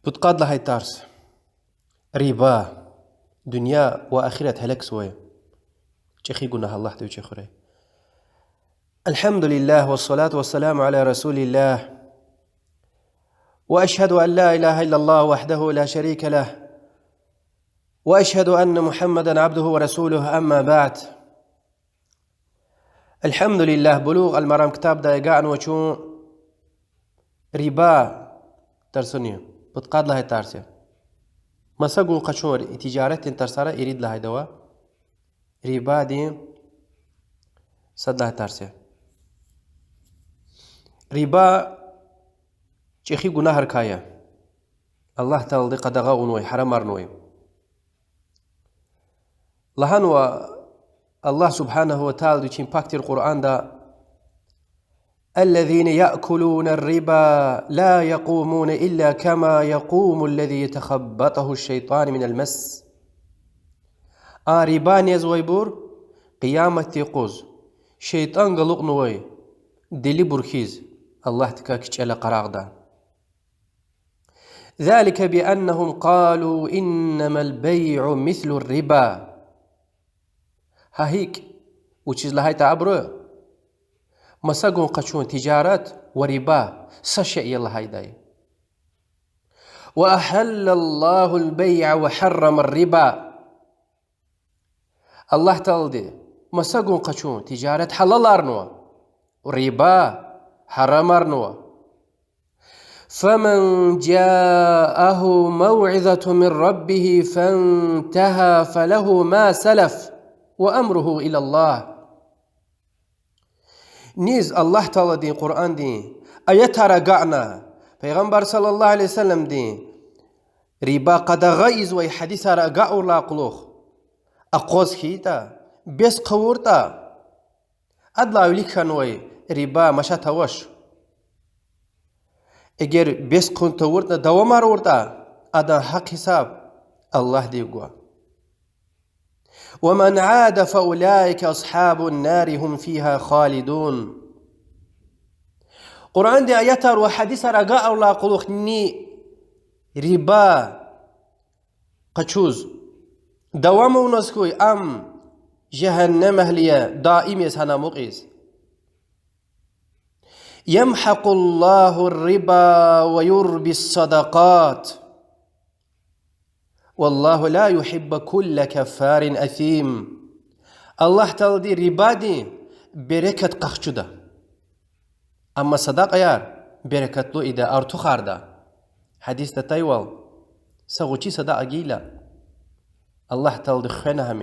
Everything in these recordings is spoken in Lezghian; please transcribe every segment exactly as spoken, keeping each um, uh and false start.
Пудкъад лагьай тарс. Риба. Дуьнья ва ахират гьелекзавай чӀехи гунагь. Аллагьди вичи хуьрай. الحمد لله والصلاة والسلام على رسول الله. وأشهد أن لا إله إلا الله وحده لا شريك له. وأشهد أن محمدا عبده ورسوله، أما بعد. الحمد لله, Булугъ аль-Марам ктабдай агакьнава чун риба тарсуни, пудкъад лагьай тарс я. Маса гун къачун тижаратдин тарсара ирид лагьайдава. Рибадин сад лагьай тарс я. Риба чӀехи гунагьрикай я. Аллагь Таалади къадагъа авунвай, гьарамарнавай. Лагьанва Аллагь سبحانه وتعالى вичин пак тир Къуръанда: الذين يأكلون الربا لا يقومون إلا كما يقوم الذي يتخبطه الشيطان من المس. А риба незвайбур Къияматдин юкъуз шейтӀан галукьнавай делибур хьиз Аллагьдикай кичӀела къарагъда. ذلك بأنهم قالوا إنما البيع مثل الربا. Гьа гьикӀ, вучиз лагьайтӀа абуру маса гун къачун тижарат ва риба са шей я лагьайдай. وأحل الله البيع وحرم الربا. Аллагь Таалади маса гун къачун тижарат гьалаларнава, риба гьарамарнава. فمن جاءه موعظة من ربه فانتهى فله ما سلف وأمره إلى الله. Низ Аллагь Тааладин Къуръандин аятар агакьна, Пайгъамбар صلى الله عليه وسلمдин риба къадагъа ийизвай гьадисар агакьайдалай кьулухъ акъваз хьайитӀа, бес хъувуртӀа, адалай вилик хьанвай риба машат авач. Эгер бес хъун тавуртӀа, давамаруртӀа, адан гьахъ-гьисаб Аллагьдив гва. ومن عاد فأولئك أصحاب النار هم فيها خالدون. Къуръандин аятар ва гьадисар агакьайдалай кьулухъ ни риба къачуз, давам авуназ хьуй, ам жегьеннемэгьли я, даим яз гьана амукьиз. يمحق الله الربا ويربي الصدقات والله لا يحب كل كفار أثيم. Аллагь Таалади рибадин берекат къахчуда. Амма садакьаяр берекатлу ийида, артухарда. Гьадисда атайвал, са гъвечӀи садакьа гайила, Аллагь Таалади хвена гьам,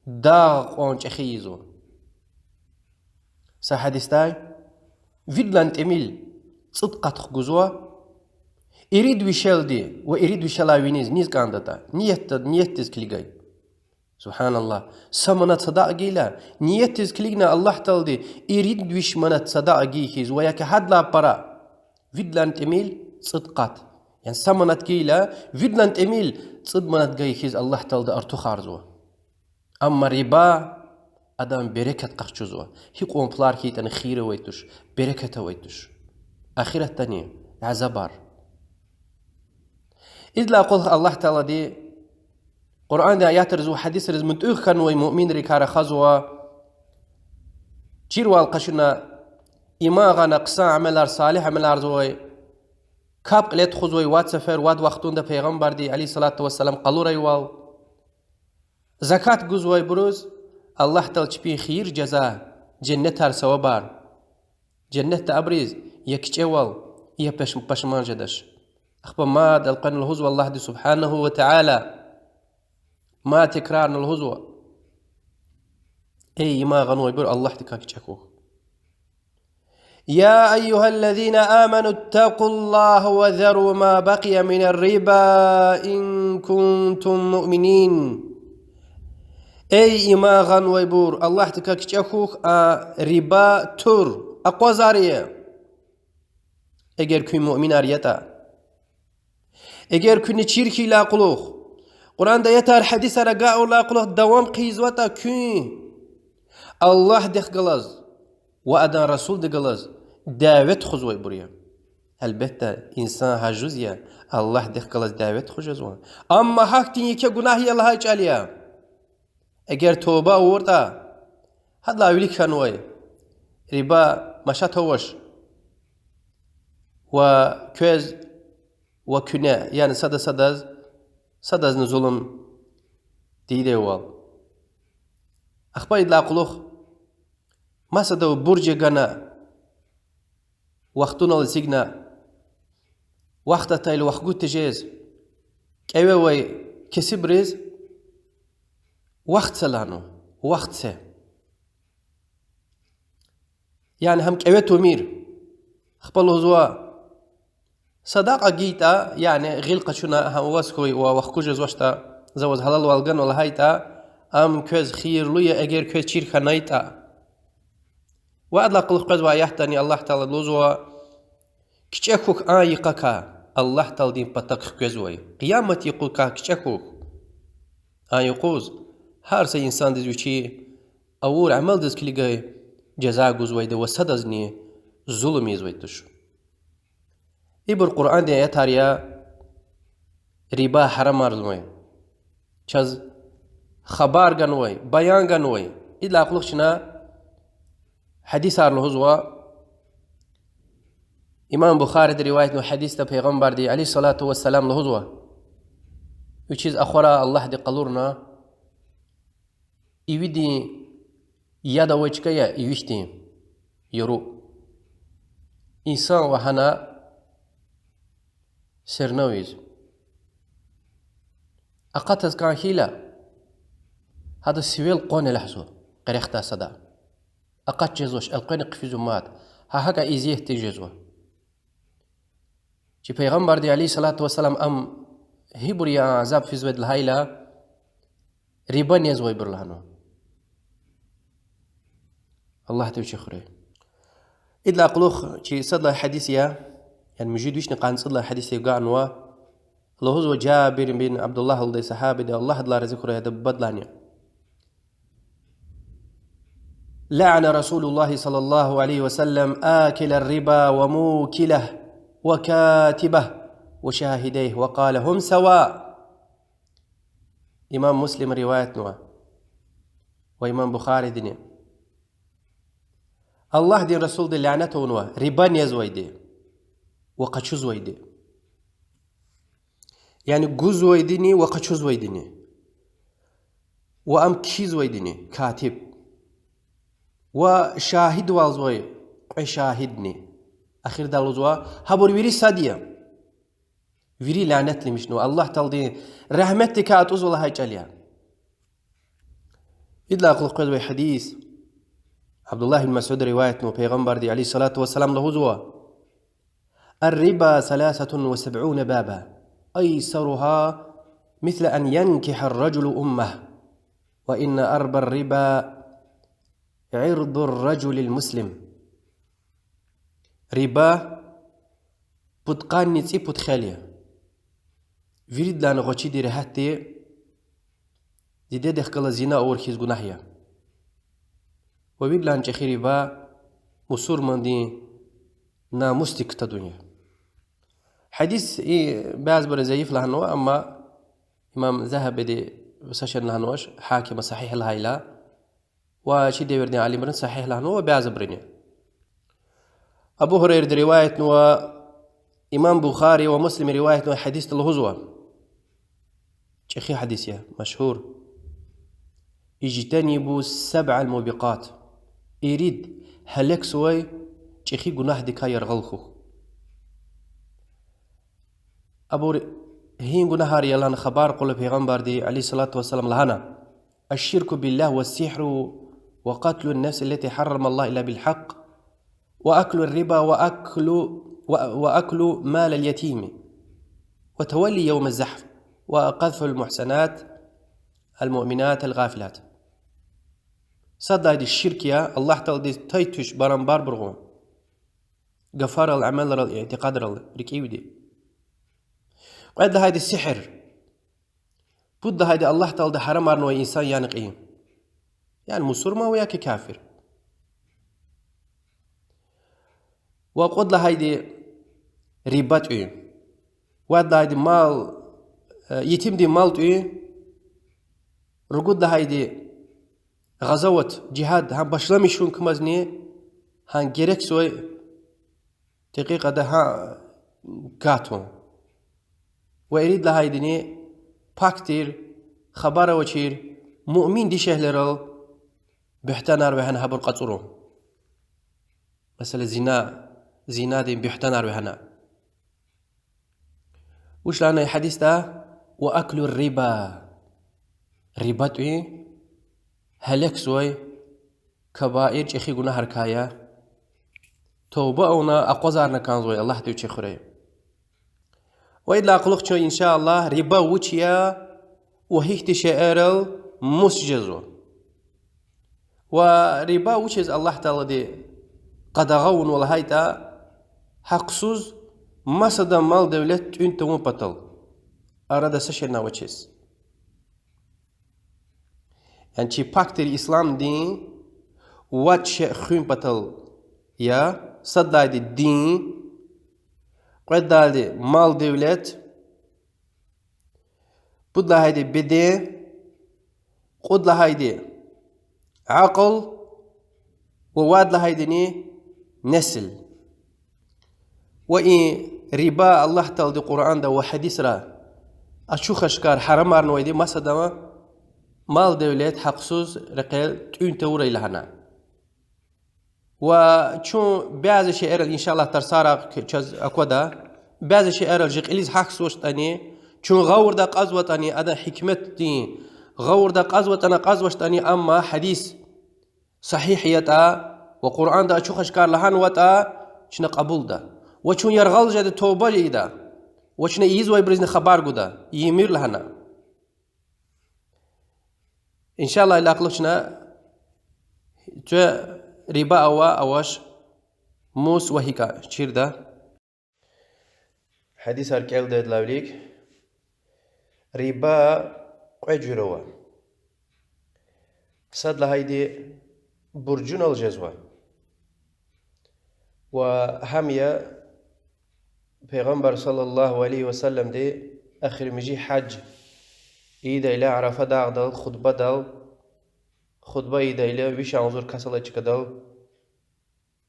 дагъ кьван чӀехи ийизва. Са гьадисдай, вирлан тӀимил цӀуд къат хгузва, ирид вишелди ва ирид вишелай виниз, низ кӀандатӀа, ниятда, ниятдиз килигай. Субгьаналлагь, са манат садакьа гайила, ниятдиз килигна Аллагь Таалади ирид виш манат садакьа гайи хьиз ва я гьадалай пара, вирлан тӀимил цӀуд къат. Яни са манат гайила, вирлан тӀимил цӀуд манат гайи хьиз Аллагь Таалади артухарзава. Амма риба адан берекат къахчузва. Гьикьван пулар хьайитӀани хийир авай туш, берекат авай туш. Ахиратдани азабар. Идалай кьулухъ Аллагь Таалади Къуръандин аятриз ва гьадисриз муьтӀуьгъ хьанвай муъминрикай рахазва, чирвал къачуна, иман гъана, хъсан амалар, салигь амаларзавай, капӀ кьиле тухузвай, вад сефер, вад вахтунда Пайгъамбарди عليه الصلاة والسلام къалурайвал, закат гузвайбуруз Аллагь Таала чпин хийир жаза, женнетар, савабар. Женнетда абуриз я кичӀевал, я пеш-, пашман жедач. Ахпа мад элкъвена лугьузва Аллагьди سبحانه وتعالى, мад текрарна лугьузва: эй иман гъанвайбур, Аллагьдикай кичӀе хьухь. يا أيها الذين آمنوا اتقوا الله وذروا ما بقي من الربا إن كنتم مؤمنين. Эй иман гъанвайбур, Аллагьдикай кичӀе хьухь, а риба тур, акъвазар ая, эгер куьн муъминар ятӀа. Эгер куьне чир хьайидалай кьулухъ, Къуръанда аятар, гьадисар агакьайдалай кьулухъ давам хъийизватӀа, куьн Аллагьдихъ галаз ва адан расулдихъ галаз дяве тухузвайбур я. Гьелбетда, инсан гьажуз я, Аллагьдихъ галаз дяве тухуз жезва. Амма гьахьтин еке гунагь я лагьай чӀал я. Эгер туба авуртӀа, гьадалай вилик хьанвай риба машат авач. Ва квез ва куьне, яни сада садаз, садазни зулум тийидайвал. Ахпа идалай кьулухъ масадав бурж гана, вахтунал эцигна, вахт атайла вахгуз тежез, кӀеве авай кесибриз вахт це лагьанва, вахт це. Яни гьам кӀеве тумир. Ахпа лугьузва, садакьа гайитӀа, яни гъил къачуна, гьам аваз хьуй ва вахгуз жезвачтӀа, за ваз гьалалвал ганва лагьайтӀа, ам квез хийирлу я, эгер квез чир хьанайтӀа. Ва адалай кьулухъ къвезвай аятдани Аллагь Таала лугьузва: кичӀе хьухь а йикъакай, Аллагь Тааладин патак хквезвай, Къиямат юкъукай кичӀе хьухь. А юкъуз гьар са инсандиз вичи авур амалдиз килигай жаза гузвайди ва садазни зулум ийизвай туш. Ибур Къуръандин аятар я, риба гьарамарзавай, чаз хабар ганвай, баян ганвай. Идалай кьулухъ чна гьадисар лугьузва, имам Бухариди риваятнавай гьадисда Пайгъамбарди, عليه الصلاة والسلام, лугьузва: вичиз ахварай Аллагьди къалурна ивидин яд авай чка я, ивихьтин яру. Инсан ва гьана сернавиз акъатаз кӀан хьайила, гьада сивел къван элягьзава къерехдай сада. Акъат жезвач, элкъвена хъфизва мад. Гьа гьакӀа эзият тежезва. Чи Пайгъамбарди, عليه الصلاة والسلام, ам гьибур я азаб физвайди лагьайла, риба незвайбур лагьанва. Аллагьди вичи хуьрай. Идалай кьулухъ чи сад лагьай гьадис я, яни муьжуьд вишни къанни цӀуд лагьай гьадисдив ганва, лугьузва Жабир бин Абдуллагь лугьудай сагьабиди, Аллагь адалай рази хьурай, адан бубадилайни: لعن رسول الله صلى الله عليه وسلم آكل الربا وموكله وكاتبه وشاهديه وقال: هم سواء. Имам Муслим риваятнава ва имам Бухаридини. Аллагьдин расулди лянат авунва риба незвайди ва къачузвайди. Яни гузвайдини ва къачузвайдини, ва ам кхьизвайдини, катиб, ва шагьидвалзавай кьве шагьидни. Ахирда лугьузва, гьабур вири сад я. Вири лянатламишнава, Аллагь Тааладин рагьметдикай атӀузва лагьай чӀал я. Идалай кьулухъ къвезвай гьадис, Абдуллагь бин Масуд риваятнава, Пайгъамбарди, عليه الصلاة والسلام, лугьузва: الربا ثلاثة وسبعون بابا، أيسرها مثل أن ينكح الرجل أمه، وإن أربا الربا عرض الرجل المسلم. Риба пудкъанни цӀипуд хел я. Виридалайни гъвечӀиди, регьятди дидедихъ галаз зина авур хьиз гунагь я. Ва виридалайни чӀехи риба мусурмандин намусдик кутадун я. Гьадис и бязибуру заиф лагьанва, амма имам Загьабиди са шейни лагьанвач, Гьакима сагьигь лагьайла, ва чи девирдин алимрини сагьигь лагьанва ва бязибурини. Абу Гьурайради риваятнава, имам Бухари ва Муслим риваятнавай гьадисда лугьузва, чӀехи гьадис я, машгьур: اجتنبوا السبع الموبقات. Ирид гьалекзавай чӀехи гунагьдикай яргъал хьухь. Абур гьи гунагьар я лагьана хабар кьула Пайгъамбарди, عليه الصلاة والسلام, лагьана: الشرك بالله والسحر وقتل النفس التي حرم الله إلا بالحق وأكل الربا وأكل، و، وأكل مال اليتيم وتولي يوم الزحف وقذف المحصنات المؤمنات الغافلات. Сад лагьайди ширк я, Аллагь Тааладиз тай-туш, барамбарбур гъун, гафарал, амалрал, итикъадрал, рикӀивди. Кьвед лагьайди сигьир. Пуд лагьайди Аллагь Таалади гьарамарнавай инсан яна кьин, яни мусурман ва я ки кафир. Ва кьуд лагьайди риба тӀуьн. Вад лагьайди мал, э, етимдин мал тӀуьн. Ругуд лагьайди гъазават, жигьад, гьа башламишун кумазни, гьа герексвай декьикьада гьа катун. Ва ирид лагьайдини пак тир, хабар авачир муъмин дишегьлийрал буьгьтанар вегьена, гьабур кьацӀурун. Месела, зина, зинадин буьгьтанар вегьена. Вуч лагьана и гьадисда? وأكل الربا. Риба тӀуьн гьалекзавай кабаир, чӀехи гунагьрикай я. Тавба авуна акъвазарна кӀанзавай Аллагьди вичи хуьрай. Ва идалай кьулухъ чун, إن شاء الله, риба вуч я ва гьихьтин шейэрал мус жезва. Ва риба вучиз Аллагь Таалади къадагъа авунва лагьайтӀа, гьахъсуз масадан мал-девлет тӀуьн тавун патал, арада са шейни авачиз. Яни чи пак тир ислам дин вад шей хуьн патал я: сад лагьайди дин, кьвед лагьайди мал-девлет, пуд лагьайди беден, кьуд лагьайди акьул ва вад лагьайдини несил. Ва и риба Аллагь Таалади Къуръанда ва гьадисра ачух-ашкар гьарамарнавайди, масадан мал-девлет гьахъсуз рекьел тӀуьн тавурай лагьана. Ва чун бязи шейэрал, إن شاء الله, тарсара чаз аквада, бязи шейэрал жи кьилиз гьахьзавачтӀани, чун гъавурда акьазватӀани, адан гьикметдин гъавурда акьазватӀани, акьазвачтӀани, амма гьадис сагьигь ятӀа ва Къуръанда ачух-ашкар лагьанватӀа, чна кьабулда. Ва чун яргъал жеда, тавба ийида. Ва чна ийизвайбурузни хабар гуда, ийимир лагьана. إن شاء الله, идалай кьулухъ чна цве риба ава-авач, мус ва гьикӀ чирда. Гьадисар кӀелдайдалай вилик, риба кьве жуьре ава. Сад лагьайди буржунал жезва. Ва гьам я Пайгъамбар صلى الله عليه وسلمди эхиримжи гьаж ийидайла Арафа дагъдал хутӀбадал, хутӀба ийидайла виш агъзур кас алай чкадал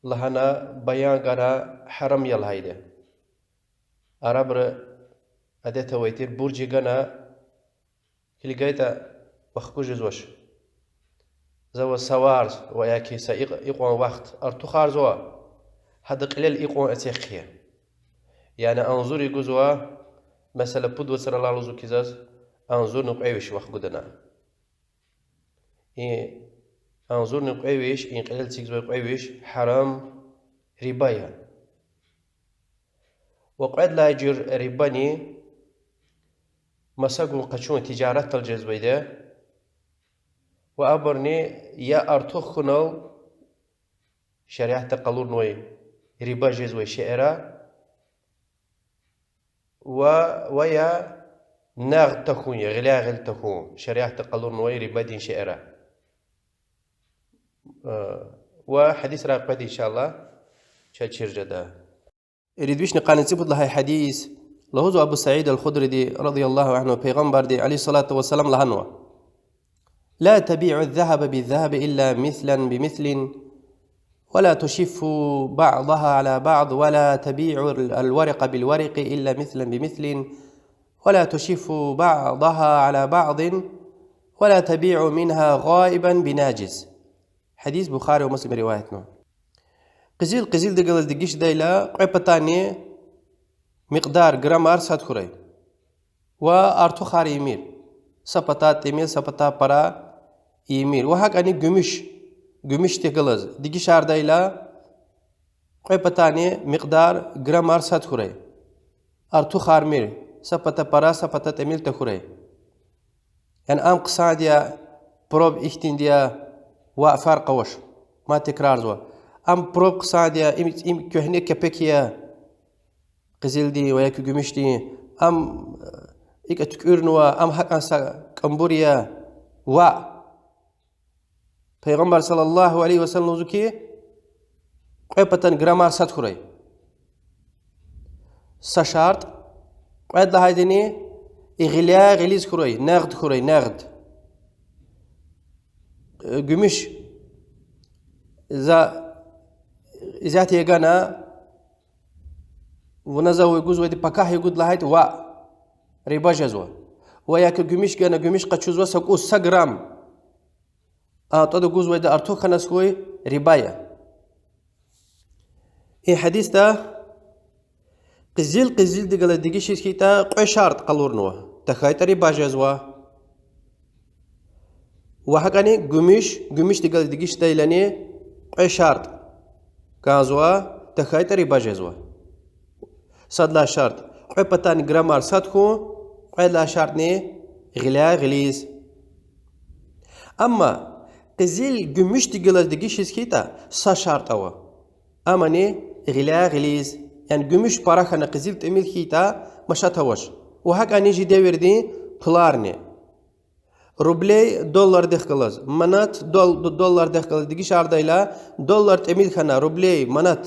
лагьана, баян гана гьарам я лагьайди. Арабри адет авай тир, буржи гана, килигайтӀа вахкуз жезвач. За ваз са варз ва яки са икь-, икьван вахт артухарзава, гьада кьилел икьван эциг хъия. Яни агъзур гузва, месела, пуд вацралай лугьузва хьи заз, агъзурни кьве виш вахкуда лагьана. И агъзурни кьве виш, и кьилел эцигзавай кьве виш гьарам риба я. Ва кьвед лагьай жуьре рибани маса гун къачун, тижаратдал жезвайди я. Ва абурни я артух хьунал шариатда къалурнавай риба жезвай шейэр, ва, ва я нагъд тахьун, я гъиляй-гъил тахьун шариатда къалурнавай рибадин шейэр. Ва гьадисрай къведа, إن شاء الله, чаз чир жеда. Ирид вишни къанни цӀипуд лагьай гьадис. Лугьузва Абу Саид аль-Худриди, رضي الله عنه, Пайгъамбарди, عليه الصلاة والسلام, лагьанва: لا تبيعوا الذهب بالذهب إلا مثلا بمثل، ولا تشفوا بعضها على بعض، ولا تبيعوا الورق بالورق إلا مثلا بمثل، ولا تشفوا بعضها على بعض، ولا تبيعوا منها غائبا بناجز. Гьадис Бухари ва Муслим риваятнава. Къизил къизилдихъ галаз дегишдайла, кьве патани микьдар, граммар сад хьурай. Ва артухар ийимир. Са пата тӀимил, са пата пара ийимир. Ва гьакӀни гуьмуьш, гуьмуьшдихъ галаз дегишардайла, кьве патани микьдар, граммар сад хьурай. Артухармир, са пата пара, са пата тӀимил тахьурай. Яни ам хъсанди я, пробы ихьтинди я, ваъ, фаркь авач, мад текрарзава. Ам пробы хъсанди я, им, им куьгьне кепек я, къизилдин ва яки гуьмуьшдин, ам, э, икӀ туькӀуьрнава, ам гьакӀан са кӀамбур я, ваъ. Пайгъамбар صلى الله عليه وسلم лугьузва хьи, кьве патан граммар сад хьурай. Са шартӀ. Кьвед лагьайдини, гъиляй гъилиз хьурай, нагъд хьурай, нагъд. Э, гуьмуьш за изят ягана, вуна за вуй гузвайди пакагь ягуд лагьайтӀа, ваъ, риба жезва. Ва яки гуьмуьш гана, гуьмуьш къачузва са кӀус, са грамм, а тӀвада гузвайди артух хьаназ хьуй, риба я. И гьадисда къизил къизилдихъ галаз дегишиз хьайитӀа кьве шартӀ къалурнава, тахьайтӀа риба жезва. Ва гьакӀни гуьмуьш гуьмуьшдихъ галаз дегишдайлани кьве шартӀ кӀанзава, тахьайтӀа риба жезва. Сад лагьай шартӀ кьве патани граммар сад хьун, кьвед лагьай шартӀни гъиляй гъилиз. Амма къизил гуьмуьшдихъ галаз дегишиз хьайитӀа са шартӀ ава. Амни гъиляй гъилиз, яни гуьмуьш пара хьана къизил тӀимил хьайитӀа машат авач. Ва гьакӀни жи девирдин пуларни. Рублей доллардихъ галаз, манат дол-, доллардихъ галаз дегишардайла, доллар тӀимил хьана, рублей, манат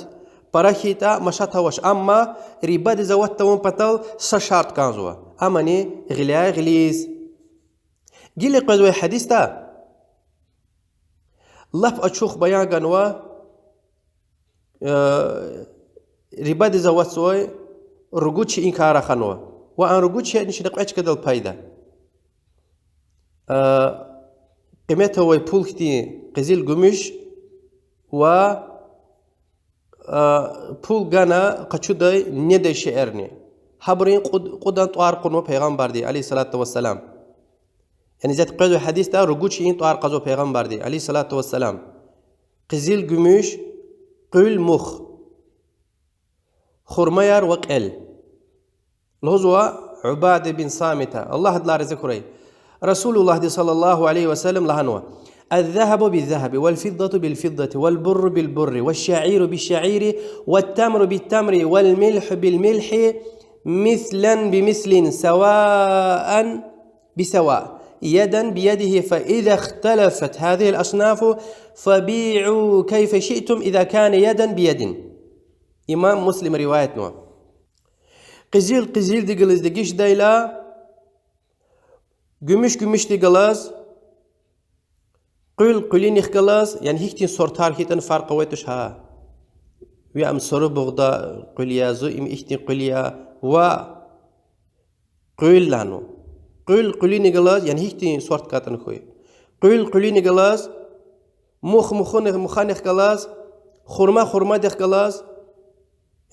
пара хьайитӀа машат авач, амма рибадиз ават тавун патал са шартӀ кӀанзава. Амни гъиляй гъилиз. Гила къвезвай гьадисда лап ачух баян ганва, э, рибадиз аватзавай ругуд шейин кар раханва. Ва а ругуд шейни чна кьве чкадал пайда. Э, къимет авай пул хьтин къизил гуьмуьш ва, э, пул гана къачудай, недай шейэрни. Гьабурун кьуд-, кьудан тӀвар кьунва Пайгъамбарди, عليه الصلاة والسلام. Яни исятда къвезвай гьадисда ругуд шейин тӀвар кьазва Пайгъамбарди, عليه الصلاة والسلام. Къизил гуьмуьш, къуьл, мух, хурмаяр ва кьел. Лугьузва Убада бин Самита, Аллагь адалай рази хьурай, Расулуллагьди صلى الله عليه وسلم лагьанва: الذهب بالذهب، والفضة بالفضة، والبر بالبر، والشعير بالشعير، والتمر بالتمر، والملح بالملح، مثلا بمثل، سواء بسواء، يدا بيد، فإذا اختلفت هذه الأصناف فبيعوا كيف شئتم إذا كان يدا بيد. Имам Муслим риваятнава. Къизил къизилдихъ галаз дегишдайла, гуьмуьш гуьмуьшдихъ галаз, къуьл къуьлуьнихъ галаз, яни гьихьтин сортар хьайитӀани фаркь авай туш гьа. Ви ам сару бугъда къуьл я, зу им ихьтин къуьл я, ва къуьл лагьанва. Къуьл къуьлуьнихъ галаз, яни гьихьтин сорт кӀантӀани хьуй. Къуьл къуьлуьнихъ галаз, мух мухунихъ, муханихъ галаз, хурма хурмадихъ галаз,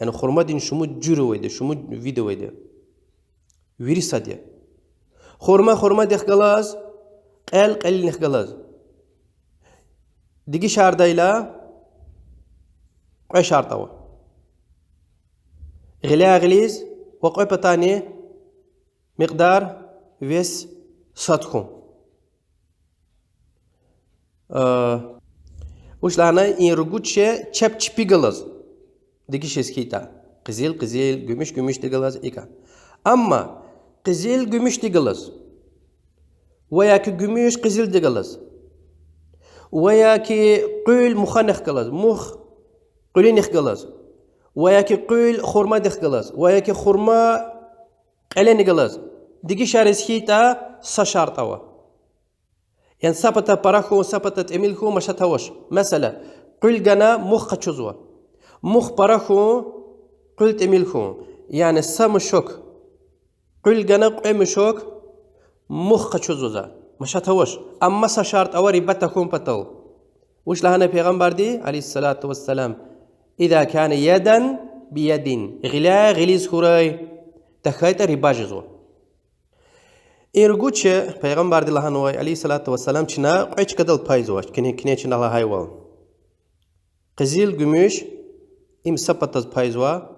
яни хурмадин шумуд жуьре авайди, шумуд вид авайди. Вири сад я. Хурма хурмадихъ галаз, кьел кьелнихъ галаз дегишардайла, кьве шартӀ ава. Гъиляй гъилиз ва кьве патани микьдар, вес сад хьун. Э, вуч лагьана, и ругуд шей чеб чпи галаз дегишиз хьайитӀа, къизил къизил, гуьмуьш гуьмуьшдихъ галаз икӀа. Амма къизил гуьмуьшдихъ галаз, ва яки гуьмуьш къизилдихъ галаз, ва яки къуьл муханихъ галаз, мух къуьлуьнихъ галаз, ва яки къуьл хурмадихъ галаз, ва яки хурма кьелени галаз дегишариз хьайитӀа, са шартӀ ава. Яни са пата пара хьун, са пата тӀимил хьун машат авач. Месела, къуьл гана мух къачузва. Мух пара хьун, къуьл тӀимил хьун. Яни са мешок къуьл гана, кьве мешок мух къачузва за. Машат авач. Амма са шартӀ ава риба тахьун патал. Вуч лагьана Пайгъамбарди, عليه الصلاة والسلام: إذا كان يدا بيد, гъиляй гъилиз хьурай, тахьайтӀа риба жезва. И ругуд шей Пайгъамбарди лагьанвай, عليه الصلاة والسلام, чна кьве чкадал пайзавач, куьне, куьне чна лагьайвал. Къизил, гуьмуьш, им са патаз пайзава.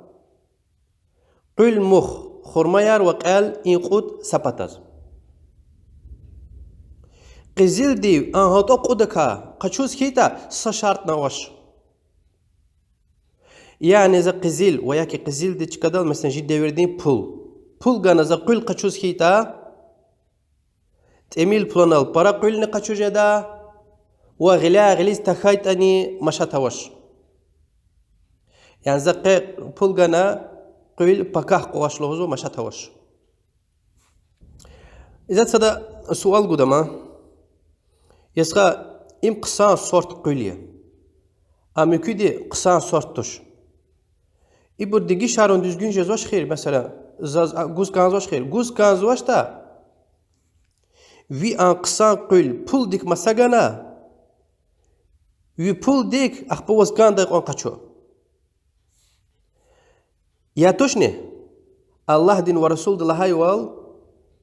Къуьл, мух, хурмаяр ва кьел, и кьуд са патаз. Къизилдив а гьатӀа кьудакай къачуз хьайитӀа, са шартӀни авач. Яни за къизил ва яки къизилдин чкадал, месела, жи девирдин пул. Пул гана за къуьл къачуз хьайитӀа, тӀимил пулунал пара къуьлни къачуз жеда, ва гъиляй гъилиз тахьайтӀани машат авач. Яни за къе пул гана, къуьл пакагь къугъваш лугьузва, машат авач. Иза сада суал гудама. Я стха, им хъсан сорт къуьл я. А муькуьди хъсан сорт туш. Ибур дегишарун дуьзгуьн жезвач хьи, месела, заз а гуз кӀанзавач хьи, гуз кӀанзавачтӀа, ви а хъсан къуьл пулдик маса гана, ви пулдик ахпа ваз кӀандай кьван къачу. Я тушни, Аллагьдин ва Расулди лагьайвал,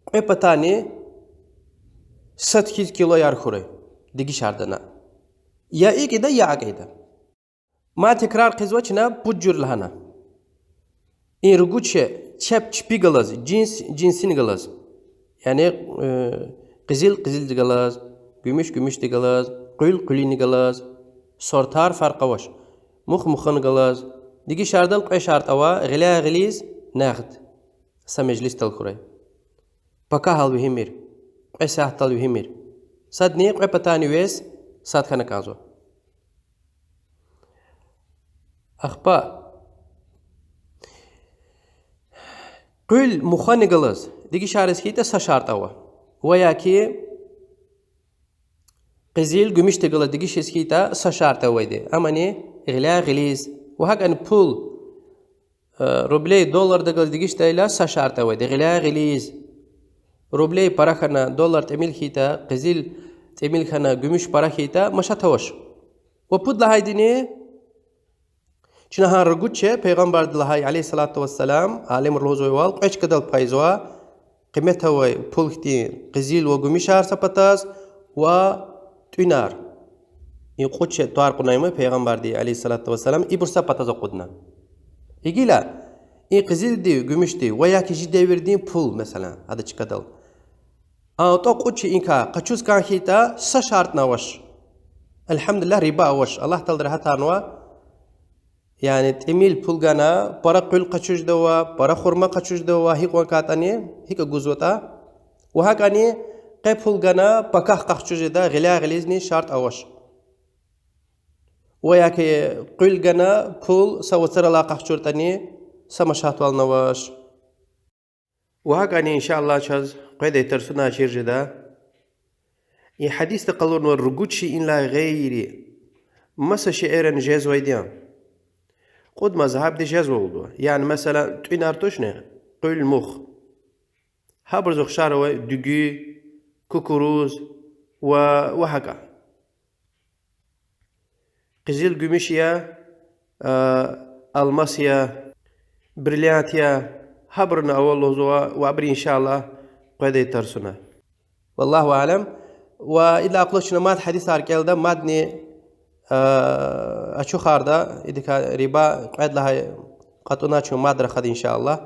кьве патани сад хьиз килояр хьурай дегишардана. Я икӀ ийида, я акӀ ийида. Мад текрар хъийизва чна пуд жуьре лагьана. И ругуд шей чеб чпи галаз, жинс жинсини галаз. Яни, э, къизил къизилди галаз, гуьмуьш гуьмуьшди галаз, къуьл къуьлуьни галаз, сортар фаркь авач. Мух мухуни галаз. Дегишардал кьве шартӀ ава: гъиляй гъилиз, нагъд, са межлисдал хьурай. Пакагьал вегьимир, кьве сятдал вегьимир. Садни кьве патани вес сад хьана кӀанзава. Ахпа къуьл мухани галаз дегишариз хьайитӀа, са шартӀ ава. Ва я ки къизил гуьмуьшди галаз дегишиз хьайитӀа, са шартӀ авайди. Амани гъиляй гъилиз. Ва гьакӀани пул, э, рублей долларда галаз дегишдайла, са шартӀ авайди. Гъиляй гъилиз. Рублей пара хьана, доллар тӀимил хьайитӀа, къизил тӀимил хьана, гуьмуьш пара хьайитӀа, машат авач. Ва пуд лагьайдини, чна гьа ругуд шей Пайгъамбарди лагьай, عليه الصلاة والسلام, алимри лугьузвайвал, кьве чкадал пайзава, къимет авай пул хьтин къизил ва гуьмуьшар са патаз ва тӀуьнар. И кьуд шей тӀвар кьуна има Пайгъамбарди, عليه الصلاة والسلام, ибур са патаз акъудна. Гила и къизилди, гуьмуьшди ва я ки жи девирдин пул, месела, ада чкадал, атӀа кьуд шей инка къачуз кӀан хьайитӀа, са шартӀни авач. الحمد لله, риба авач, Аллагь Таалади регьятарнава. Яни тӀимил пул гана, пара къуьл къачуз жеда ва пара хурма къачуз жеда ва гьикьван кӀантӀани, гьикӀ гузватӀа. Ва гьакӀани къе пул гана, пакагь къахчуз жеда, гъиляй гъилизни шартӀ авач. Ва я ки къуьл гана, пул са вацралай къахчуртӀани, са машатвални авач. Ва гьакӀани, إن شاء الله, чаз къведай тарсунай чир жеда. И гьадисда къалурнавай ругуд шейинлай гъейри маса шейэрани жезвайди я. Кьуд мазгьабди жезва лугьуда. Яни, месела, тӀуьнар тушни, къуьл, мух. Гьабуруз ухшар авай дуьгуь, кукуруз ва, ва гьакӀа. Къизил гуьмуьш я, а, алмас я, бриллиант я, гьабуруни ава лугьузва, ва абуру, إن شاء الله, къведай тарсуна. والله أعلم. Ва идалай кьулухъ чна мад гьадисар кӀелда, мадни, а, ачухарда, идакай риба кьвед лагьай кьатӀуна чун мад рахада, إن شاء الله.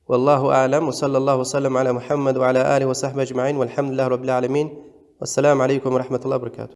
والله أعلم، وصلى الله وسلم على محمد وعلى آله وصحبه أجمعين، والحمد لله رب العالمين. والسلام عليكم ورحمة الله وبركاته.